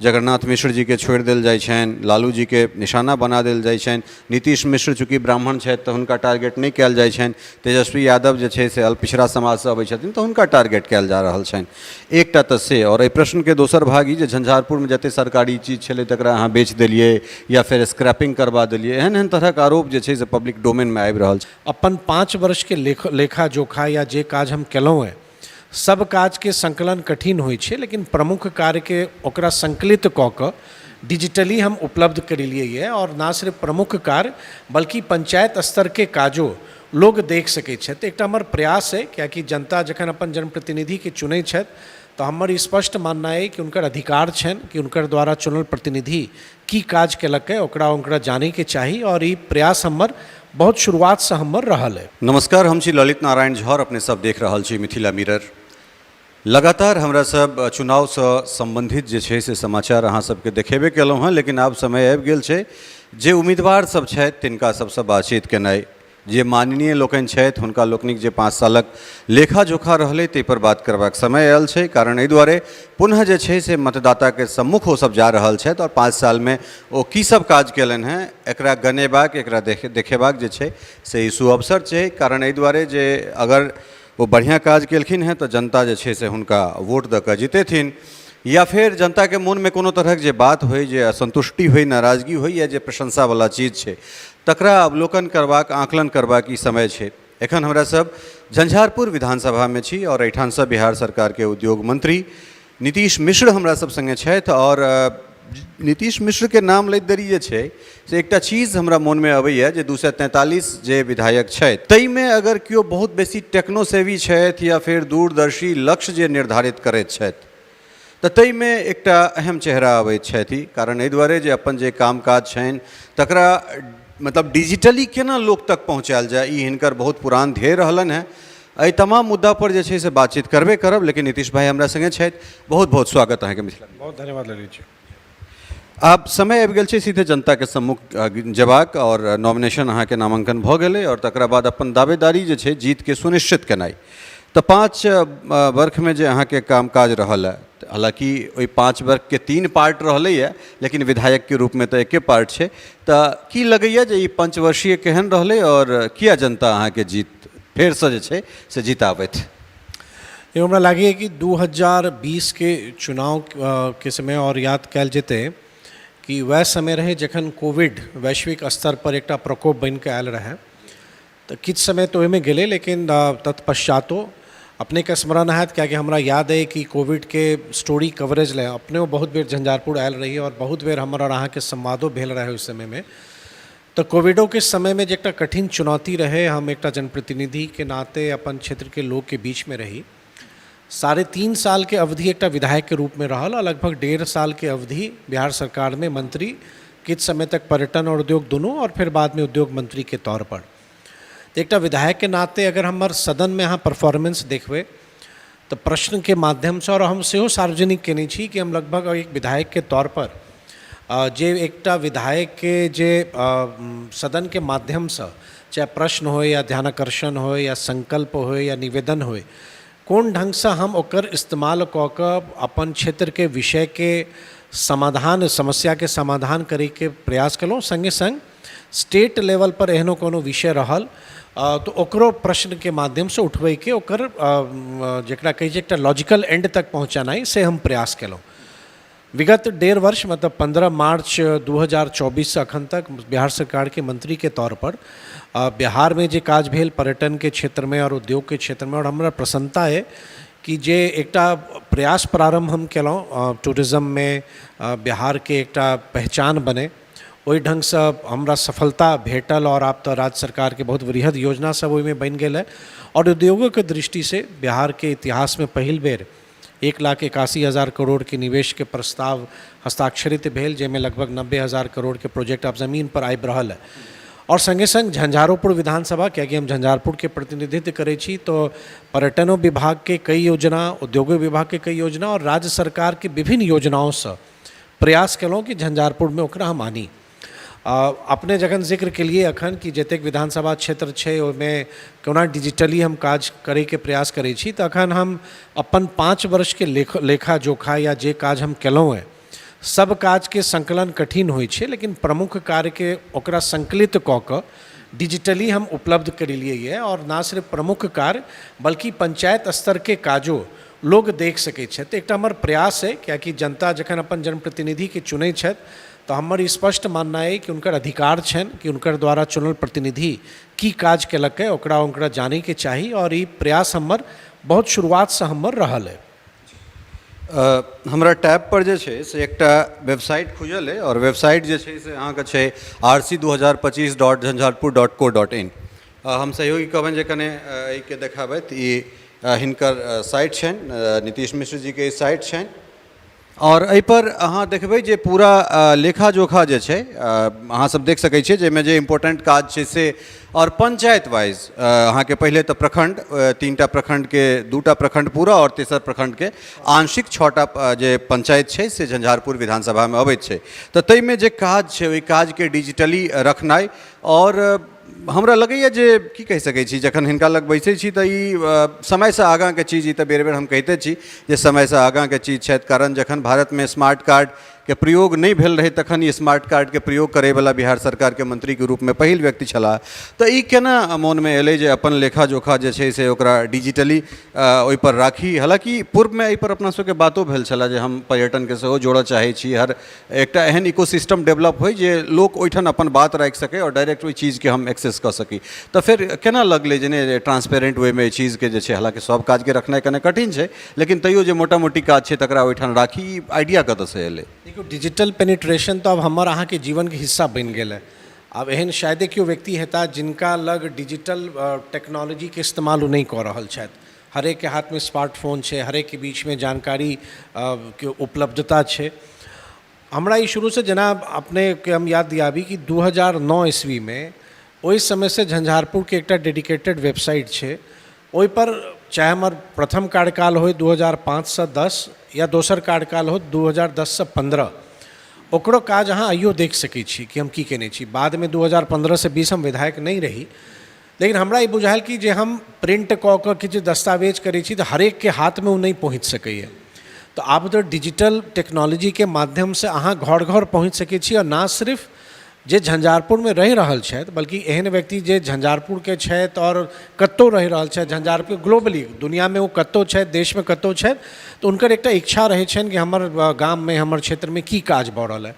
जगन्नाथ मिश्र जीके छोड़ि देल जाइ छनि, लालू जीके निशाना बना देल जाइ छनि। नीतीश मिश्र चूँकि ब्राह्मण छथि तऽ हुनका टारगेट नहि कयल जाइ छनि। तेजस्वी यादव जे छै से अल्प पिछड़ा समाजसँ अबै छथिन तऽ हुनका टारगेट कयल जा रहल छनि। एकटा तऽ से, आओर एहि प्रश्नके दोसर भाग ई जे झंझारपुरमे जतेक सरकारी चीज छलै तकरा अहाँ बेच देलियै या फेर स्क्रैपिंग करबा देलियै, एहन एहन तरहक आरोप जे छै से पब्लिक डोमेनमे आबि रहल छै। अपन 5 वर्षके लेखा जोखा या जे काज हम केलहुँ हेँ सब काजके संकलन कठिन होइ छै, लेकिन प्रमुख कार्यके ओकरा संकलित कऽ कऽ डिजिटली हम उपलब्ध करेलियै यऽ। आओर ना सिर्फ प्रमुख कार्य बल्कि पंचायत स्तरके काजो लोग देख सकै छथि। एकटा हमर प्रयास अइ, कियाकि जनता जखन अपन जनप्रतिनिधिके चुनै छथि तऽ हमर ई स्पष्ट माननाइ अइ कि हुनकर अधिकार छनि कि हुनकर द्वारा चुनल प्रतिनिधि की काज केलकै ओकरा हुनकरा जानैके चाही। आओर ई प्रयास हमर बहुत शुरुआतसँ हमर रहल अइ। नमस्कार, हम छी ललित नारायण झा और अपने सब देख रहल छी मिथिला मिरर। लगातार हमरा सब चुनावसँ सम्बन्धित जे छै से समाचार अहाँ सबके देखेबे केलहुँ हँ, लेकिन आब समय आबि गेल छै जे उम्मीदवार सब छथि तिनका सबसँ बातचीत केनाइ, जे माननीय लोकनि छथि हुनका लोकनिक जे 5 सालक लेखा जोखा रहलै ताहिपर बात करबाक समय आयल छै। कारण एहि दुआरे पुनः जे छै से मतदाताके सम्मुख ओसब जा रहल छथि आओर 5 सालमे ओ की सब काज केलनि हेँ एकरा गनेबाक, एकरा देखेबाक जे छै से ई सुअवसर छै। कारण एहि दुआरे जे अगर ओ बढ़िआँ काज केलखिन हेँ तऽ जनता जे छै से हुनका वोट दऽ कऽ जितेथिन, या फेर जनताके मोनमे कोनो तरहक जे बात होइ, जे असन्तुष्टि होइ, नाराजगी होइ या जे प्रशंसावला चीज छै तकरा अवलोकन करबाक, आकलन करबाक ई समय छै। एखन हमरा सब झंझारपुर विधानसभामे छी आओर एहिठामसँ बिहार सरकारके उद्योग मंत्री नीतीश मिश्र हमरा सब सङ्गे छथि। आओर नीतीश मिश्रके नाम लैत देरी जे छै से एकटा चीज हमरा मोनमे अबैए जे 243 जे विधायक छथि ताहिमे अगर केओ बहुत बेसी टेक्नोसेवी छथि या फेर दूरदर्शी लक्ष्य जे निर्धारित करैत छथि तऽ ताहिमे एकटा अहम चेहरा अबैत छथि। कारण एहि दुआरे जे अपन जे काम काज छनि तकरा मतलब डिजिटली केना लोक तक पहुँचायल जाय, ई हिनकर बहुत पुरान ध्येय रहलनि हेँ। एहि तमाम मुद्दा पर जे छै से बातचीत करबे करब, लेकिन नीतीश भाई हमरा सङ्गे छथि। बहुत बहुत स्वागत अहाँके मिथिला। बहुत धन्यवाद ललित जी। आब समय आबि गेल छै सीधे जनताके सम्मुख जेबाक आओर नॉमिनेशन अहाँके नामाङ्कन भऽ गेलै आओर तकरा बाद अपन दावेदारी जे छै जीतके सुनिश्चित केनाइ। तऽ 5 वर्षमे जे अहाँके काम काज रहल है, हालाँकि ओहि 5 वर्षके 3 पार्ट रहलैए लेकिन विधायकके रूपमे तऽ एके पार्ट छै, तऽ की लगैए जे ई पंचवर्षीय केहन रहलै आओर किया जनता अहाँके जीत फेरसँ जे छै से जिताबथि? हमरा लागैए कि 2020 के चुनाव के समय आओर याद कयल जेतै कि वएह समय रहै जखन कोविड वैश्विक स्तर पर एकटा प्रकोप बनिके आयल रहै। तऽ किछु समय तऽ ओहिमे गेलै, लेकिन तत्पश्चातो अपनेके स्मरण हैत, कियाकि हमरा याद अइ कि कोविडके स्टोरी कवरेज लए अपने बहुत बेर झंझारपुर आयल रही आओर बहुत बेर हमर आओर अहाँके संवादो भेल रहै ओहि समयमे। तऽ कोविडोके समयमे जे एकटा कठिन चुनौती रहै, हम एकटा जनप्रतिनिधिके नाते अपन क्षेत्रके लोकके बीचमे रही। 3.5 सालके अवधि एकटा विधायकके रूपमे रहल आ लगभग 1.5 सालके अवधि बिहार सरकारमे मंत्री, किछु समय तक पर्यटन और उद्योग दुनू और फिर बादमे उद्योग मंत्रीके तौर पर। तऽ एकटा विधायकके नाते अगर हमर सदनमे अहाँ परफॉर्मेंस देखबै तऽ प्रश्नके माध्यमसँ, आओर हम सेहो सार्वजनिक केने छी कि हम लगभग एक विधायकके तौर पर जे एकटा विधायकके जे सदनके माध्यमसँ चाहे प्रश्न होइ या ध्यानाकर्षण होइ या संकल्प होइ या निवेदन होइ, कोन ढङ्गसँ हम ओकर इस्तेमाल कऽ कऽ अपन क्षेत्रके विषयके समाधान, समस्याके समाधान करैके प्रयास केलहुँ। सङ्गे सङ्ग स्टेट लेवल पर एहनो कोनो विषय रहल तऽ ओकरो प्रश्नके माध्यमसँ उठबैके, ओकर जकरा कहै छै एकटा लॉजिकल एंड तक पहुँचेनाइ, से हम प्रयास केलहुँ। विगत 1.5 वर्ष मतलब 15 मार्च 2024 से अखन तक बिहार सरकारके मंत्रीके तौर पर बिहारमे जे काज भेल पर्यटनके क्षेत्रमे आओर उद्योगके क्षेत्रमे, आओर हमरा प्रसन्नता अइ कि जे एकटा प्रयास प्रारम्भ हम केलहुँ टूरिज्ममे बिहारके एकटा पहचान बने, ओहि ढङ्गसँ हमरा सफलता भेटल आओर आब तऽ राज्य सरकारके बहुत वृहद योजना सब ओहिमे बनि गेल हँ। आओर उद्योगोके दृष्टिसँ बिहारके इतिहासमे पहिल बेर 1,81,000 करोड़के निवेशके प्रस्ताव हस्ताक्षरित भेल, जाहिमे लगभग 90,000 करोड़के प्रोजेक्ट आब जमीन पर आबि रहल है। आओर सङ्गे सङ्ग झंझारोपुर विधानसभा, कियाकि हम झंझारपुरके प्रतिनिधित्व करै छी, तऽ पर्यटनो विभागके कई योजना, उद्योगो विभागके कई योजना आओर राज्य सरकारके विभिन्न योजनाओंसँ प्रयास केलहुँ कि झंझारपुरमे ओकरा हम आनी। अपने जखन जिक्र केलिए अखन कि जतेक विधानसभा क्षेत्र छै ओहिमे कोना डिजिटली हम काज करैके प्रयास करै छी, तऽ अखन हम अपन 5 वर्षके लेखा जोखा या जे काज हम केलहुँ हेँ सब काजके संकलन कठिन होइ छै, लेकिन प्रमुख कार्यके ओकरा संकलित कऽ कऽ डिजिटली हम उपलब्ध करेलियै यऽ। आओर ना सिर्फ प्रमुख कार्य बल्कि पंचायत स्तरके काजो लोग देख सकै छथि। एकटा हमर प्रयास अइ, कियाकि जनता जखन अपन जनप्रतिनिधिके चुनै छथि तऽ हमर ई स्पष्ट माननाइ अइ कि हुनकर अधिकार छनि कि हुनकर द्वारा चुनल प्रतिनिधि की काज केलकै, ओकरा हुनकरा जानैके चाही। आओर ई प्रयास हमर बहुत शुरुआतसँ हमर रहल अइ। हमरा टैब पर जे छै से एकटा वेबसाइट खुजल अइ आओर वेबसाइट जे छै से अहाँके छै rc2025.jhanjharpur.co.in। हम सहयोगी कहबनि जे कने एहिके देखाबथि। ई हिनकर साइट छनि, नीतीश मिश्र जीके ई साइट छनि आओर एहिपर अहाँ देखबै जे पूरा लेखा जोखा जे छै अहाँ सब देख सकै छियै, जाहिमे जे इम्पोर्टेंट काज छै से। आओर पंचायत वाइज अहाँके पहिले तऽ प्रखंड, 3टा प्रखंडके, 2टा प्रखंड पूरा आओर तेसर प्रखंडके आंशिक 6टा जे पंचायत छै से झंझारपुर विधानसभामे अबैत छै। तऽ ताहिमे जे काज छै ओहि काजके डिजिटली रखनाइ। आओर हमरा लगैए जे की कहि सकै छी, जखन हिनका लग बैसै छी तऽ ई समयसँ आगाँके चीज, ई तऽ बेर बेर हम कहिते छी जे समयसँ आगाँके चीज छथि। कारण जखन भारतमे स्मार्ट कार्डके प्रयोग नहि भेल रहै तखन ई स्मार्ट कार्डके प्रयोग करैवला बिहार सरकारके मन्त्रीके रूपमे पहिल व्यक्ति छलाह। तऽ ई केना मोनमे एलै जे अपन लेखा जोखा जे छै से ओकरा डिजिटली ओहिपर राखी? हालाँकि पूर्वमे एहिपर अपना सबके बातो भेल छलए जे हम पर्यटनके सेहो जोड़ऽ चाहै छी, हर एकटा एहन इकोसिस्टम डेवलप होइ जे लोक ओहिठाम अपन बात राखि सकै आओर डायरेक्ट ओहि चीजके हम एक्सेस कऽ सकी। तऽ फेर केना लगलै जे नहि, ट्रांसपेरेंट वेमे एहि चीजके जे छै, हालाँकि सब काजके रखनाइ कने कठिन छै लेकिन तैयो जे मोटा मोटी काज छै तकरा ओहिठाम राखी, ई आइडिया कतऽसँ एलै? देखियौ, डिजिटल पेनिट्रेशन तऽ आब हमर अहाँके जीवनके हिस्सा बनि गेल है। आब एहन शायदे केओ व्यक्ति हेता जिनका लग डिजिटल टेक्नोलॉजीके इस्तेमाल ओ नहि कऽ रहल छथि। हरेकके हाथमे स्मार्टफोन छै, हरेकके बीचमे जानकारीके उपलब्धता छै। हमरा ई शुरूसँ, जेना अपनेके हम याद दियाबी कि 2009 ईस्वीमे ओहि समयसँ झंझारपुरके एकटा डेडिकेटेड वेबसाइट छै। ओहिपर चाहे हमर प्रथम कार्यकाल होइ 2005सँ 10 या दोसर कार्यकाल हो 2010सँ 15, ओकरो काज अहाँ आइयो देख सकै छी कि हम की केने छी। बादमे 2015सँ 20 हम विधायक नहि रही, लेकिन हमरा ई बुझायल कि जे हम प्रिंट कऽ कऽ किछु दस्तावेज करै छी तऽ हरेकके हाथमे ओ नहि पहुँचि सकैए। तऽ आब तऽ डिजिटल टेक्नोलॉजीके माध्यमसँ अहाँ घर घर पहुँचि सकै छी। आओर ना सिर्फ जे झंझारपुरमे रहि रहल छथि, बल्कि एहन व्यक्ति जे झंझारपुरके छथि आओर कतहु रहि रहल छथि, झंझारपुर ग्लोबली दुनिआँमे ओ कतहु छथि, देशमे कतहु छथि, तऽ हुनकर एकटा इच्छा रहै छनि कि हमर गाममे, हमर क्षेत्रमे की काज भऽ रहल अइ।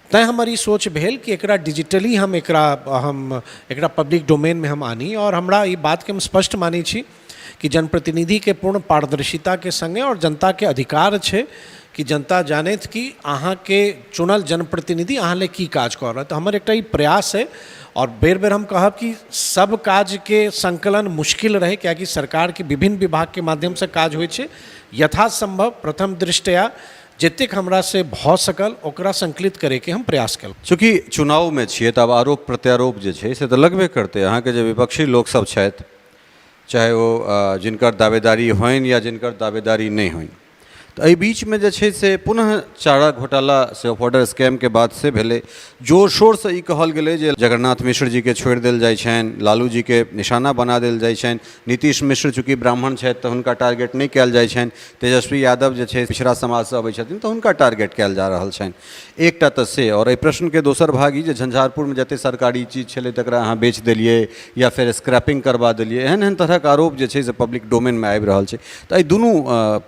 तैँ हमर ई सोच भेल कि एकरा डिजिटली हम एकरा पब्लिक डोमेनमे हम आनी। आओर हमरा ई बातके हम स्पष्ट मानै छी कि जनप्रतिनिधिके पूर्ण पारदर्शिताके सङ्गे आओर जनताके अधिकार छै कि जनता जानथि कि अहाँके चुनल जनप्रतिनिधि अहाँ लए की काज कऽ रहल। तऽ हमर एकटा ई प्रयास अइ। आओर बेर बेर हम कहब कि सब काजके संकलन मुश्किल रहै, कियाकि सरकारके विभिन्न विभागके माध्यमसँ काज होइ छै। यथासम्भव प्रथम दृष्टया जतेक हमरासँ भऽ सकल ओकरा संकलित करैके हम प्रयास केलहुँ। चूँकि चुनावमे छियै तऽ आब आरोप प्रत्यारोप जे छै से तऽ लगबे करतै। अहाँके जे विपक्षी लोकसभ छथि, चाहे ओ जिनकर दावेदारी होइन या जिनकर दावेदारी नहि होइन, तऽ एहि बीचमे जे छै से पुनः चारा घोटाला से फॉर्डर स्कैमके बात से भेलै। जोर शोरसँ ई कहल गेलै जे जगन्नाथ मिश्र जीके छोड़ि देल जाइ छनि, लालू जीके निशाना बना देल जाइ छनि, नीतीश मिश्र चूँकि ब्राह्मण छथि तऽ हुनका टारगेट नहि कयल जाइ छनि, तेजस्वी यादव जे छै पिछड़ा समाजसँ अबै छथिन तऽ हुनका टारगेट कयल जा रहल छनि। एकटा तऽ से, आओर एहि प्रश्नके दोसर भाग ई जे झंझारपुरमे जतेक सरकारी चीज छलै तकरा अहाँ बेच देलियै या फेर स्क्रैपिंग करबा देलियै, एहन एहन तरहक आरोप जे छै से पब्लिक डोमेनमे आबि रहल छै। तऽ एहि दुनू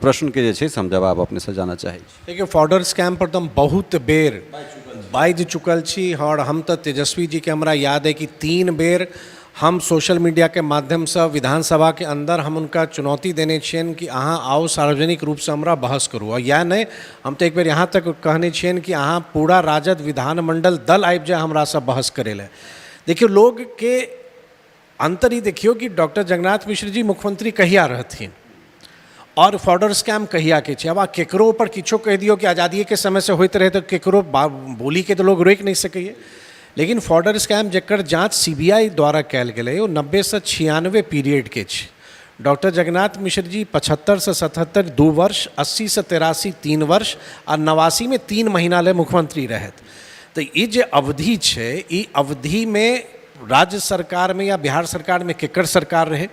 प्रश्नके जे छै से हम जवाब अपनेसँ जानऽ चाहै छी। देखियौ, फॉडर स्कैम पर तऽ हम बहुत बेर बाजि चुकल छी। आओर हम तऽ तेजस्वी जीके हमरा याद अइ कि 3 बेर हम सोशल मीडियाके माध्यमसँ विधानसभाके अन्दर हम हुनका चुनौती देने छियनि कि अहाँ आउ, सार्वजनिक रूपसँ हमरा बहस करू। आओर इएह नहि, हम तऽ एक बेर यहाँ तक कहने छियनि कि अहाँ पूरा राजद विधानमण्डल दल आबि जाय हमरासँ बहस करै लए। देखियौ, लोकके अन्तर ई देखियौ कि डॉक्टर जगन्नाथ मिश्र जी मुख्यमंत्री कहिया रहथिन आओर फॉर्डर स्कैम कहियाके छै। आब अहाँ केकरो ऊपर किछो कहि दियौ कि आजादिएके समयसँ होइत रहै, तऽ केकरो बोलीके तऽ लोक रोकि नहि सकैए। लेकिन फॉर्डर स्कैम जकर जाँच CBI द्वारा कयल गेलै ओ 90सँ 96 पीरियडके छै। डॉक्टर जगन्नाथ मिश्र जी 75सँ 77 2 वर्ष, 80सँ 83 3 वर्ष आ 89मे 3 महीना लए मुख्यमंत्री रहथि। तऽ ई जे अवधि छै, ई अवधिमे राज्य सरकारमे या बिहार सरकारमे केकर सरकार रहै?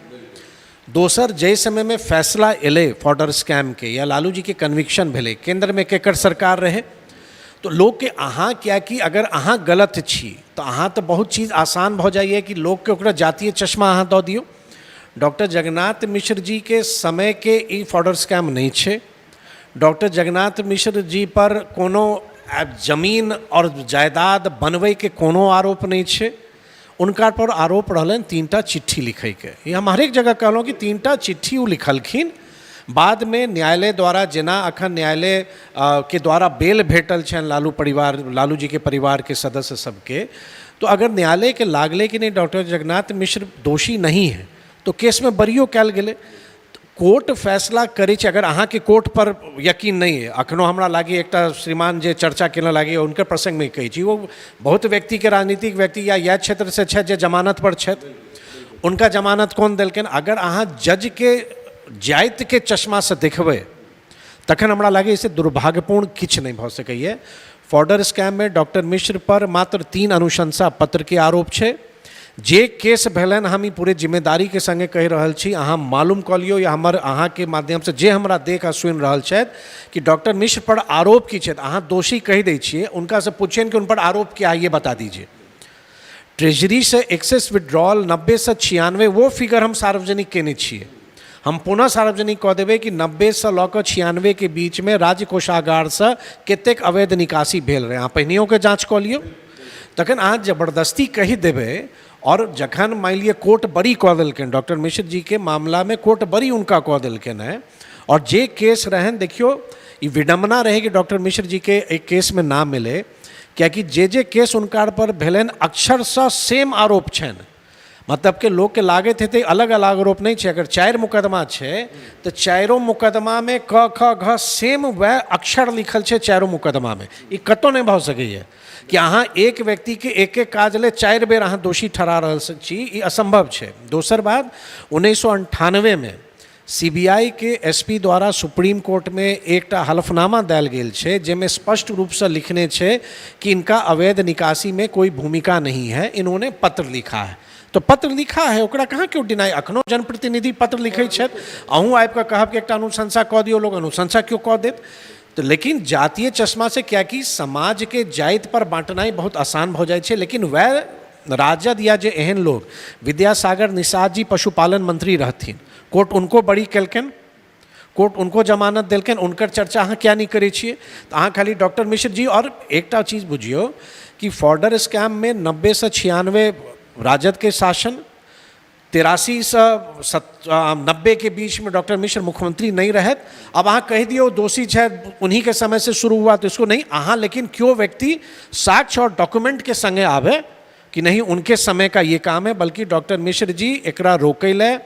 दोसर, जाहि समयमे फैसला एलै फॉर्डर स्कैमके या लालू जीके कन्विक्शन भेलै, केन्द्रमे केकर सरकार रहै? तऽ लोकके अहाँ किएकि अगर अहाँ गलत छी तऽ अहाँ तऽ बहुत चीज आसान भऽ जाइए कि लोकके ओकरा जातीय चश्मा अहाँ दऽ दियौ। डॉक्टर जगन्नाथ मिश्र जीके समयके ई फॉडर स्कैम नहि छै। डॉक्टर जगन्नाथ मिश्र जी पर कोनो जमीन आओर जायदाद बनबैके कोनो आरोप नहि छै। हुनका पर आरोप रहलनि 3टा चिट्ठी लिखैके। ई हम हरेक जगह कहलहुँ कि 3टा चिट्ठी ओ लिखलखिन। बादमे न्यायालय द्वारा जेना अखन न्यायालय के द्वारा बेल भेटल छनि लालू परिवार, लालू जीके परिवारके सदस्य सबके, तो अगर न्यायालयके लागलै कि नहि डॉक्टर जगन्नाथ मिश्र दोषी नहीं है तो केसमे बरियो कयल गेलै। कोर्ट फैसला करै छै। अगर अहाँके कोर्ट पर यकीन नहि अइ, अखनो हमरा लागैए एकटा श्रीमान जे चर्चा केने लागैए हुनकर प्रसङ्गमे कहै छी, ओ बहुत व्यक्तिके राजनीतिक व्यक्ति या इएह क्षेत्रसँ छथि जे जमानत पर छथि, हुनका जमानत कोन देलकनि? अगर अहाँ जजके जातिके चश्मासँ देखबै तखन हमरा लागैए से दुर्भाग्यपूर्ण किछु नहि भऽ सकैए। फॉडर स्कैममे डॉक्टर मिश्र पर मात्र 3 अनुशंसा पत्रके आरोप छै। जे केस भेलनि हम ई पूरे जिम्मेदारीके सङ्गे कहि रहल छी, अहाँ मालूम कऽ लियौ या हमर अहाँके माध्यमसँ जे हमरा देख आ सुनि रहल छथि कि डॉक्टर मिश्र पर आरोप की छथि, अहाँ दोषी कहि दै छियै, हुनकासँ पुछियनि कि उन पर आरोप क्या है ये बता दीजिए। ट्रेजरीसँ एक्सेस विड्रॉल 90 से 96 वो फिगर हम सार्वजनिक केने छियै, हम पुनः सार्वजनिक कऽ देबै कि 90सँ लऽ कऽ 96के बीचमे राज्य कोषागारसँ कतेक अवैध निकासी भेल रहै, अहाँ पहिनहियोके जाँच कऽ लियौ। तखन अहाँ जबरदस्ती कहि देबै आओर जखन मानि लिअ कोर्ट बरी कऽ देलकनि डॉक्टर मिश्र जीके मामलामे, कोर्ट बरी हुनका कऽ देलकनि हेँ। आओर जे केस रहनि, देखियौ ई विडम्बना रहै कि डॉक्टर मिश्र जीके एहि केसमे नाम मिलै, कियाकि जे जे केस हुनका पर भेलनि अक्षरशः सेम आरोप छनि। मतलब कि लोकके लागैत हेतै अलग अलग आरोप नहि छै, अगर 4 मुकदमा छै तऽ चारिओ मुकदमामे क ख घ सेम वएह अक्षर लिखल छै चारिओ मुकदमामे। ई कतहु नहि भऽ सकैए कि अहाँ एक व्यक्तिके एक एक काज लेल 4 बेर अहाँ दोषी ठहरा रहल छी, ई असम्भव छै। दोसर बात, 1998मे सीबीआई के एसपी द्वारा सुप्रीम कोर्ट में एकटा हलफनामा देल गेल छै जाहिमे स्पष्ट रूपसँ लिखने छै कि इनका अवैध निकासी में कोई भूमिका नहीं है, इन्होंने पत्र लिखा है। तो पत्र लिखा है ओकरा कहाँ केओ डिनाइ, अखनो जनप्रतिनिधि पत्र लिखै छथि, अहूँ आबि कऽ कहब कि एकटा अनुशंसा कऽ दियौ, लोग अनुशंसा क्यों कऽ देत? तऽ लेकिन जातीय चश्मा से कियाकि समाजके जाति पर बाँटनाइ बहुत आसान भऽ जाइ छै। लेकिन वएह राजद या जे एहन लोग, विद्यासागर निषाद जी पशुपालन मंत्री रहथिन, कोर्ट उनको बरी केलकनि, कोर्ट उनको जमानत देलकनि, हुनकर चर्चा अहाँ किया नहि करै छियै? तऽ अहाँ खाली डॉक्टर मिश्र जी। आओर एकटा चीज बुझियौ कि फॉडर स्कैममे 90 से 96 राजदके शासन, 83 से 90के बीचमे डॉक्टर मिश्र मुख्यमंत्री नहीं रहत। अब अहाँ कहि दियौ दोषी छथि, उन्हीं के समय से शुरू हुआ तो इसको नहीं अहाँ, लेकिन क्यों व्यक्ति साक्ष्य और डॉक्यूमेंट के संगे आवे कि नहीं उनके समय का ये काम है। बल्कि डॉक्टर मिश्र जी एकरा रोकै लए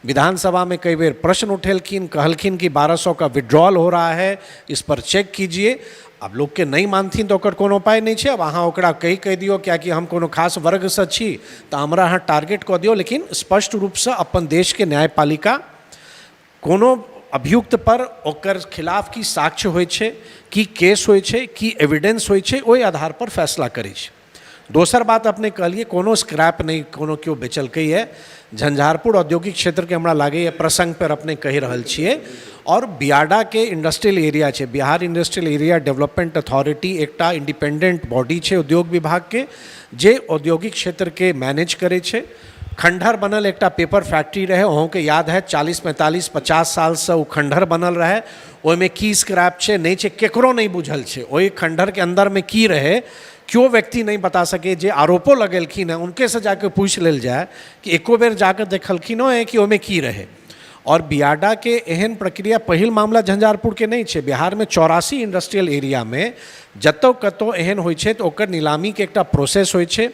विधानसभा में कई बेर प्रश्न उठेलखिन, कहलखिन कि 1200 का विड्रॉल हो रहा है, इस पर चेक कीजिए। आब लोकके नहि मानथिन तऽ ओकर कोनो उपाय नहि छै। आब अहाँ ओकरा कहि कहि दियौ कियाकि हम कोनो खास वर्गसँ छी तऽ हमरा अहाँ टारगेट कऽ दियौ, लेकिन स्पष्ट रूपसँ अपन देशके न्यायपालिका कोनो अभियुक्त पर ओकर खिलाफ की साक्ष्य होइ छै, की केस होइ छै, की एविडेंस होइ छै, ओहि आधार पर फैसला करै छै। दोसर बात, अपने कहलियै कोनो स्क्रैप नहि कोनो केओ बेचलकैए। झंझारपुर औद्योगिक क्षेत्रके हमरा लागैए प्रसङ्ग पर अपने कहि रहल छियै आओर बियाडाके इंडस्ट्रियल एरिया छै। Bihar industrial area development authority एकटा इंडिपेंडेंट बॉडी छै उद्योग विभागके, जे औद्योगिक क्षेत्रके मैनेज करै छै। खंडहर बनल एकटा पेपर फैक्ट्री रहै, अहूँके याद है, 40 45 50 सालसँ ओ खंडहर बनल रहै। ओहिमे की स्क्रैप छै नहि छै केकरो नहि बुझल छै। ओहि खंडहरके अन्दरमे की रहै केओ व्यक्ति नहि बता सके। जे आरोपो लगेलखिन हेँ उनकेसँ जाके पूछि लेल जाय कि एको बेर जाके देखलखिन हेँ कि ओहिमे की रहै। आओर बियाडाके एहन प्रक्रिया पहिल मामला झंझारपुरके नहि छै। बिहारमे 84 इंडस्ट्रियल एरियामे जतऽ कतहु एहन होइ छै तऽ ओकर नीलामीके एकटा प्रोसेस होइ छै,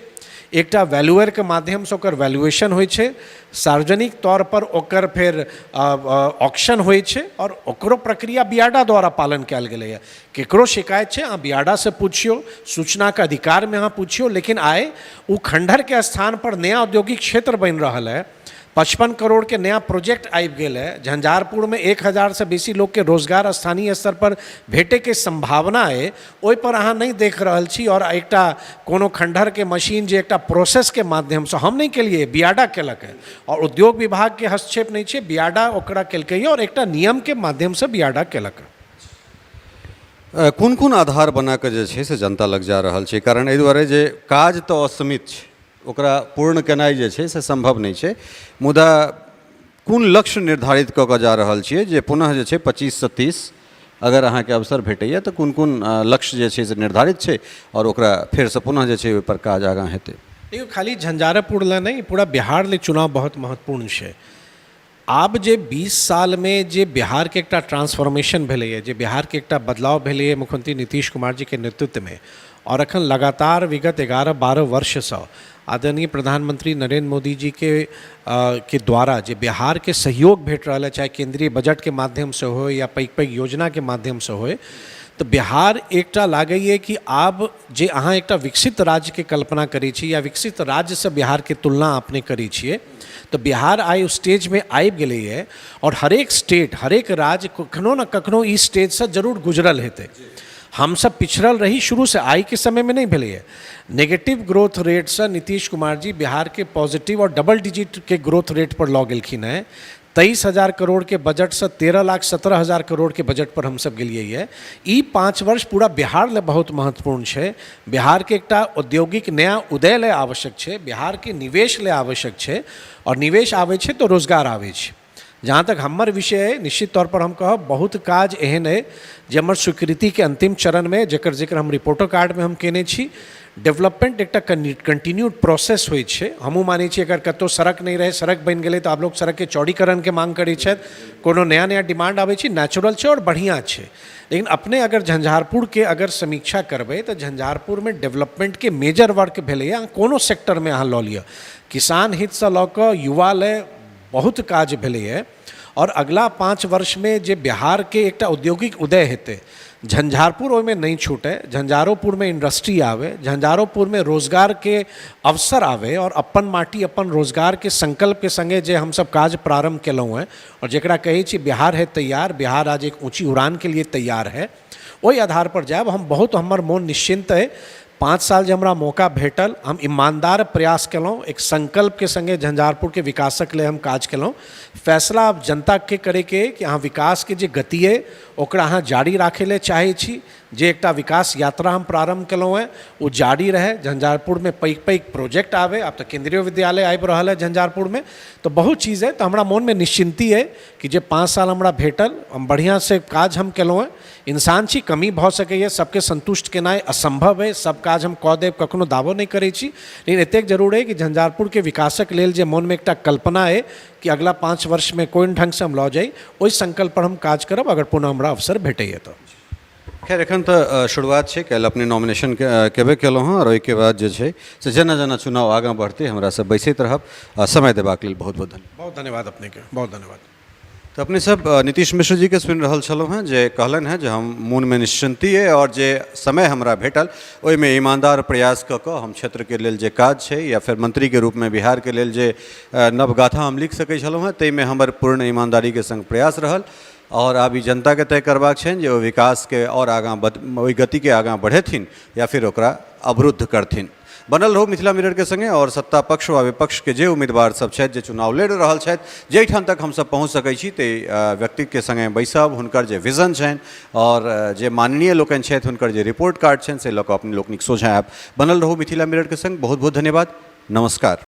एकटा वैल्यूअरके माध्यमसँ ओकर वैल्यूएशन होइ छै, सार्वजनिक तौर पर ओकर फेर ऑक्शन होइ छै आओर ओकरो प्रक्रिया बियाडा द्वारा पालन कयल गेलैए। केकरो शिकायत छै अहाँ बियाडासँ पुछियौ, सूचनाके अधिकारमे अहाँ पुछियौ। लेकिन आइ ओ खंडहरके स्थान पर नया औद्योगिक क्षेत्र बनि रहल है, 55 करोड़के नया प्रोजेक्ट आबि गेल है, झंझारपुरमे 1000सँ बेसी लोकके रोजगार स्थानीय स्तर पर भेटैके सम्भावना अइ, ओहिपर अहाँ नहि देख रहल छी आओर एकटा कोनो खंडहरके मशीन जे एकटा प्रोसेसके माध्यमसँ हम नहि केलियै, बियाडा केलक है आओर उद्योग विभागके हस्तक्षेप नहि छै, बियाडा ओकरा केलकै आओर एकटा नियमके माध्यमसँ बियाडा केलक। कोन कोन आधार बना कऽ जे छै से जनता लग जा रहल छै? कारण एहि दुआरे जे काज तऽ असीमित छै, ओकरा पूर्ण केनाइ जे छै से सम्भव नहि छै, मुदा कोन लक्ष्य निर्धारित कऽ कऽ जा रहल छियै जे पुनः जे छै 25 से 30 अगर अहाँके अवसर भेटैए तऽ कोन कोन लक्ष्य जे छै से निर्धारित छै आओर ओकरा फेरसँ पुनः जे छै ओहिपर काज आगाँ हेतै? देखियौ, खाली झंझारपुर लए नहि, पूरा बिहार लए चुनाव बहुत महत्वपूर्ण छै। आब जे 20 सालमे जे बिहारके एकटा ट्रांसफॉर्मेशन भेलैए, जे बिहारके एकटा बदलाव भेलैए मुख्यमंत्री नीतीश कुमार जीके नेतृत्वमे, आओर एखन लगातार विगत 11-12 वर्षसँ आदरणीय प्रधानमंत्री नरेंद्र मोदी जी के द्वारा जे बिहारके सहयोग भेट रहल है, चाहे केंद्रीय बजटके माध्यमसँ होय या पैघ पैघ योजनाके माध्यमसँ होय, तऽ बिहार एकटा लागैए कि आब जे अहाँ एकटा विकसित राज्यके कल्पना करै छी या विकसित राज्यसँ बिहारके तुलना अपने करै छियै, तऽ बिहार आइ ओ स्टेजमे आबि गेलैए। आओर हरेक स्टेट, हरेक राज्य कखनो ने कखनो ई स्टेजसँ जरूर गुजरल हेतै। हमसब पिछड़ल रही शुरूसँ, आइके समयमे नहि भेलैए। नेगेटिव ग्रोथ रेटसँ नीतीश कुमार जी बिहारके पॉजिटिव आओर डबल डिजिटके ग्रोथ रेट पर लऽ गेलखिन हेँ। 23,000 करोड़के बजटसँ 13,17,000 करोड़के बजट पर हमसब गेलियै ये। ई 5 वर्ष पूरा बिहार लए बहुत महत्वपूर्ण छै। बिहारके एकटा औद्योगिक नया उदय लए आवश्यक छै, बिहारके निवेश लए आवश्यक छै, आओर निवेश आबै छै तऽ रोजगार आबै छै। जहाँ तक हमर विषय अइ, निश्चित तौर पर हम कहब बहुत काज एहन अइ जे हमर स्वीकृतिके अन्तिम चरणमे, जकर जिक्र हम रिपोर्टो कार्डमे हम केने छी। डेवलपमेंट एकटा कंटिन्यूड प्रोसेस होइ छै। हमहूँ मानै छी, अगर कतहु सड़क नहि रहै, सड़क बनि गेलै, तऽ आब लोक सड़कके चौड़ीकरणके माँग करै छथि। कोनो नया नया डिमांड आबै छै, नेचुरल छै आओर बढ़िआँ छै। लेकिन अपने अगर झंझारपुरके अगर समीक्षा करबै तऽ झंझारपुरमे डेवलपमेंटके मेजर वर्क भेलैए। अहाँ कोनो सेक्टरमे अहाँ लऽ लिअ, किसान हितसँ लऽ कऽ युवा लए बहुत काज भेलैए। आओर अगिला 5 वर्षमे जे बिहारके एकटा औद्योगिक उदय हेतै, झंझारपुर ओहिमे नहि छूटै। झंझारोपुरमे इंडस्ट्री आबै, झंझारोपुरमे रोजगारके अवसर आबै, आओर अपन माटी अपन रोजगारके संकल्पके सङ्गे जे हमसब काज प्रारम्भ केलहुँ हेँ, आओर जकरा कहै छी बिहार है तैयार, बिहार आज एक ऊँची उड़ानके लिए तैयार है, ओहि आधारपर जायब। हम बहुत, हमर मोन निश्चिन्त अइ। 5 साल जे हमरा मौका भेटल, हम ईमानदार प्रयास केलहुँ, एक संकल्पके सङ्गे झंझारपुरके विकासक लेल हम काज केलहुँ। फैसला आब जनताके करैके अइ कि अहाँ विकासके जे गति अइ ओकरा अहाँ जारी राखै लए चाहै छी, जे एकटा विकास यात्रा हम प्रारम्भ केलहुँ हेँ ओ जारी रहै, झंझारपुरमे पैघ पैघ प्रोजेक्ट आबै। आब तऽ केन्द्रीय विद्यालय आबि रहल अइ झंझारपुरमे, तऽ बहुत चीज अइ। तऽ हमरा मोनमे निश्चिन्ती अइ कि जे 5 साल हमरा भेटल, हम बढ़िआँसँ काज हम केलहुँ हेँ। इंसान छी, कमी भऽ सकैए, सबके सन्तुष्ट केनाइ असम्भव अइ। सब काज हम कऽ देब कखनो दावो नहि करै छी, लेकिन एतेक जरूर अइ कि झंझारपुरके विकासक लेल जे मोनमे एकटा कल्पना अइ कि अगिला 5 वर्षमे कोन ढङ्गसँ हम लऽ जाइ, ओहि संकल्पपर हम काज करब अगर पुनः हमरा अवसर भेटैए तऽ। खैर, एखन तऽ शुरुआत छै। काल्हि अपने नॉमिनेशन केबे केलहुँ हँ, आओर ओहिके बाद जे छै से जेना जेना चुनाव आगाँ बढ़तै हमरा सब बैसैत रहब। समय देबाक लेल बहुत बहुत धन्यवाद। बहुत धन्यवाद अपनेके, बहुत धन्यवाद। तऽ अपने सब नीतीश मिश्र जीके सुनि रहल छलहुँ हेँ जे कहलनि हेँ जे हम मोनमे निश्चिन्ती अइ आओर जे समय हमरा भेटल ओहिमे ईमानदार प्रयास कऽ कऽ हम क्षेत्रके लेल जे काज छै या फेर मन्त्रीके रूपमे बिहारके लेल जे नव गाथा हम लिख सकै छलहुँ हेँ ताहिमे हमर पूर्ण ईमानदारीके सङ्ग प्रयास रहल। आओर आब ई जनताके तय करबाक छनि जे ओ विकासके आओर आगाँ ओहि गतिके आगाँ बढ़ेथिन या फिर ओकरा अवरुद्ध करथिन। बनल रहू मिथिला मिररके सङ्गे, आओर सत्ता पक्ष वा विपक्षके जे उम्मीदवार सब छथि, जे चुनाव लड़ि रहल छथि, जाहिठाम तक हमसब पहुँच सकै छी ताहि व्यक्तिके सङ्गे बैसब, हुनकर जे विजन छनि आओर जे माननीय लोकनि छथि हुनकर जे रिपोर्ट कार्ड छनि से लऽ कऽ अपने लोकनिक सोझाँ आयब। बनल रहू मिथिला मिररके सङ्ग। बहुत बहुत धन्यवाद, नमस्कार।